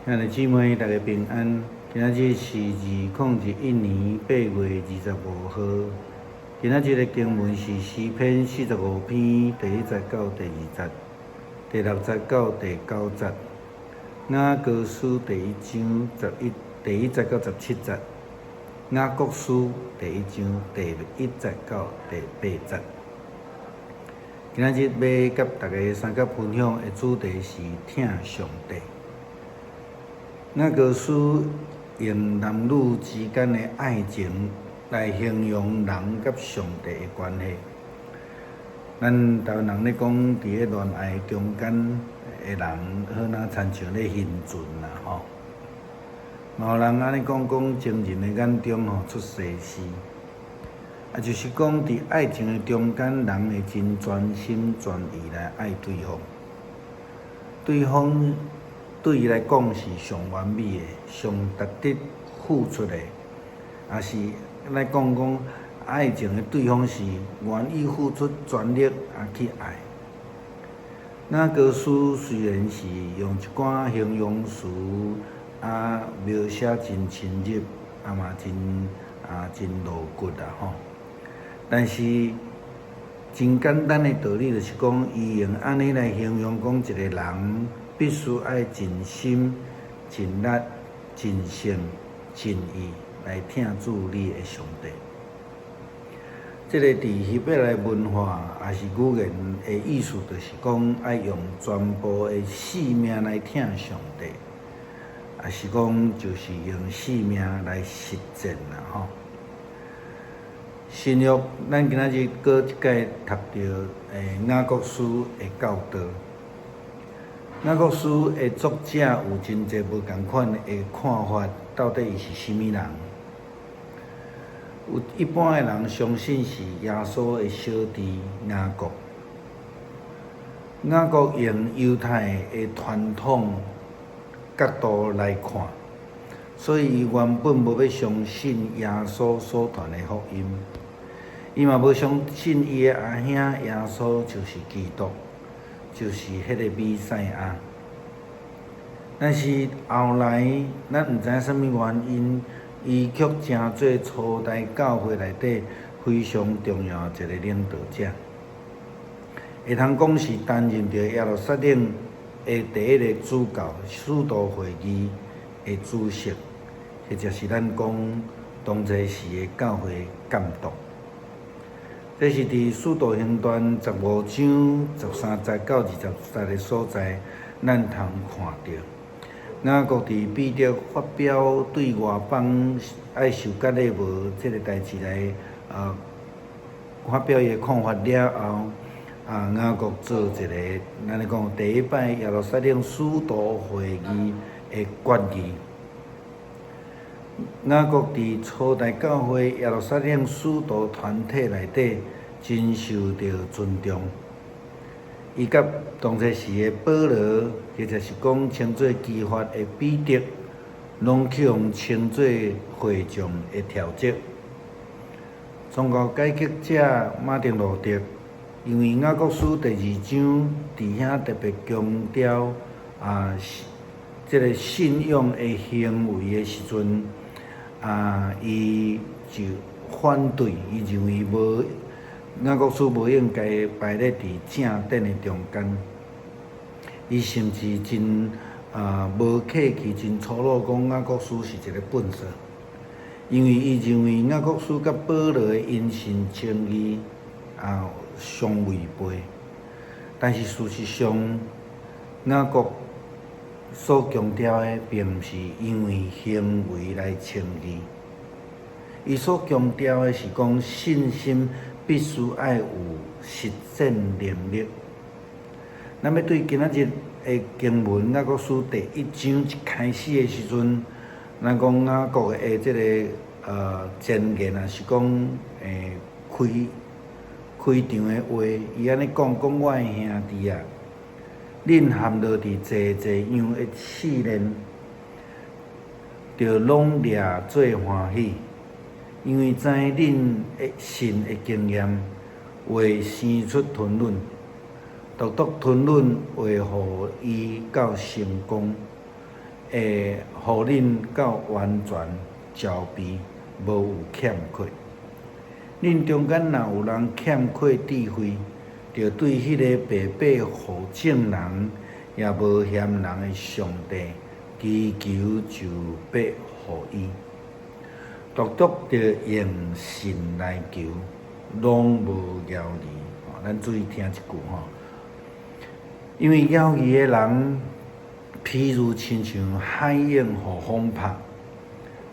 兄弟姊妹，大家平安。今仔日是2021年8月25號。今仔日的經文是詩篇45篇第一節到第二節，第六節到第九節。雅歌書第一章第一節到17節。雅各書第一章第一節到第八節。今仔日欲佮大家相佮分享的主題是疼上帝。雅各書用男女之間的愛情來形容人佮上帝的關係。咱台灣人咧講，佇咧戀愛中間的人，好若親像咧行船啦吼。嘛有人按呢講，講情人的眼中吼出西施，啊，就是講佇愛情的中間，人會真專心專意來愛對方，對方對伊來講是上完美的、上值得付出的，抑是來講講愛情的對方是願意付出全力啊去愛。雅各書雖然是用一寡形容詞啊描寫真深入，啊嘛真啊真露骨啦吼，但是真簡單的道理就是講，伊用按呢來形容講一個人必須愛盡心、盡力、盡性、盡意來疼主你的上帝。這个佇希伯來文化抑是語言的意思，就是講愛用全部的性命來疼上帝，抑是講就是用性命來實踐啦吼。新約，咱今仔日閣一擺讀著雅各書的教導。雅各書的作者有真濟無仝款的看法，到底伊是啥物人？有一般的人相信是耶穌的小弟雅各。雅各用猶太的傳統角度來看，所以伊原本無欲相信耶穌所傳的福音，伊嘛無相信伊的阿兄耶穌就是基督，就是彼個彌賽亞。但是後來，咱毋知影啥物原因，伊卻成做初代教會內底非常重要的一個領導者。會通講是擔任著耶路撒冷的第一个主教使徒會議的主席，或者是咱講當時的教會監督。這是佇《使徒行傳》15章13節到20節的所在，咱通看著。雅各佇彼得發表對外邦愛受割禮無這个代誌來發表伊的看法了後，啊雅各做一个，咱咧講第一擺耶路撒冷使徒會議的決議。雅各佇初代教會耶路撒冷使徒團體內底，真受著尊重。伊佮當初時的保羅，或者是講稱做磯法的彼得，攏去予稱做會眾的調職。宗教改革者馬丁路德，因為雅各書第二章佇遐特別強調啊，這个信仰的行為的時陣，啊，伊就反對，伊認為無雅各書無應該排咧佇正典的中間。伊甚至真啊無客氣、真粗魯講雅各書是一个糞埽，因為伊認為雅各書佮保羅的因信稱義啊相違背。但是事實上，雅各所強調的，並毋是因為行為來稱義，伊所強調的是講信心必須愛有實踐能力。咱欲對今仔日的經文雅各書第一章一開始的時陣，咱講雅各的這个前言啊，是講開場的話，伊按呢講，講我的兄弟啊，恁陷落佇濟濟樣的試煉，著攏掠做歡喜，因為知恁的信的經驗會生出吞忍，獨獨吞忍會予伊到成功，會會予恁到完全焦備，無有欠缺。恁中間若有人欠缺智慧，著對彼个白白予眾人，也無嫌人的上帝，祈求就必予伊。獨獨著用信來求，攏無猶豫。咱注意聽這句吼，因為猶豫的人，譬如親像海湧予風拍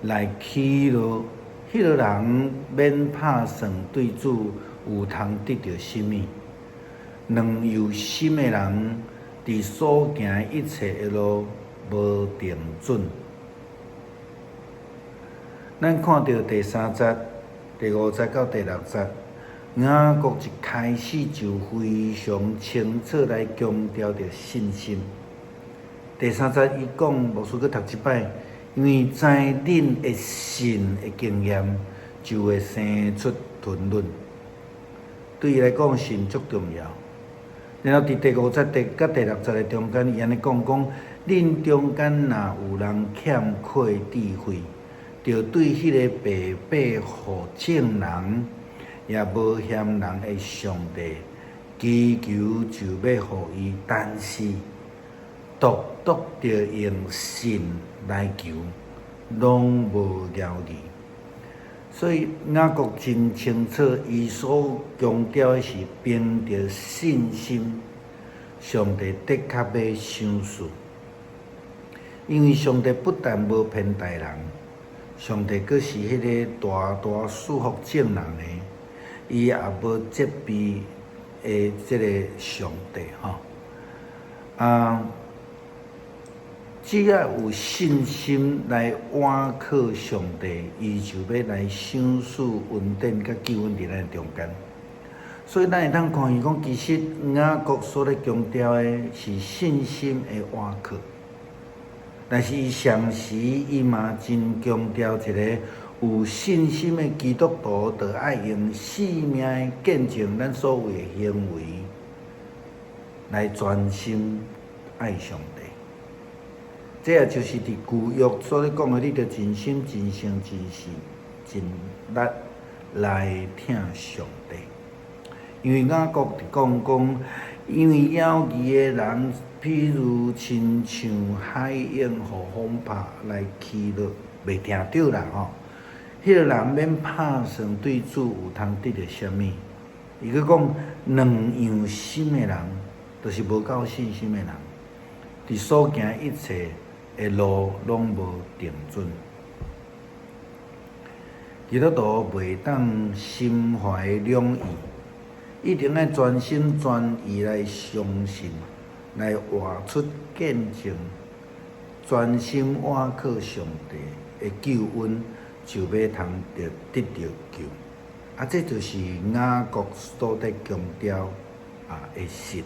來起落，彼个人免拍算對主有通得著啥物。軟弱心的人，佇所行的一切的路無定準。咱看著第三節、第五節到第六節，雅各一開始就非常清楚來強調著信心。第三節伊講，牧師閣讀一擺，因為知恁的信的經驗，就會生出吞忍。對伊來講，信足重要。然後佇第五節第佮第六節的中間，伊按呢講講，恁中間若有人欠缺智慧，著對彼个白白予眾人，也無嫌人的上帝，祈求就欲予伊。但是，獨獨著用信來求，攏無猶豫。所以雅各真清楚，伊所強調的是憑著信心，上帝的確欲賞賜。因為上帝不但無偏待人，上帝閣是彼个大大賜福眾人的，伊也無責備的這个上帝吼。啊，只要有信心來倚靠上帝，伊就欲來賞賜恩典佮救恩佇咱中間。所以咱會當看見講，其實雅各所咧強調的是信心的倚靠，但是伊同時伊嘛真強調一个有信心的基督徒，著愛用生命的見證，咱所謂的行為，來專心愛上帝。這也就是佇舊約所咧講的，你著盡心、盡性、盡意、盡力來疼上帝。因為雅各佇講講，因為猶豫的人，譬如親像海湧予風拍來起落，袂定著啦吼。彼个人免拍算對主有通得著啥物。伊閣講軟弱心的人，就是無夠信心的人，佇所行一切的路攏無定準。基督徒袂當心懷兩意，一定愛全心全意來相信，來活出見證，專心倚靠上帝的救恩，就欲通得著救。啊，這就是雅各所佇強調的信。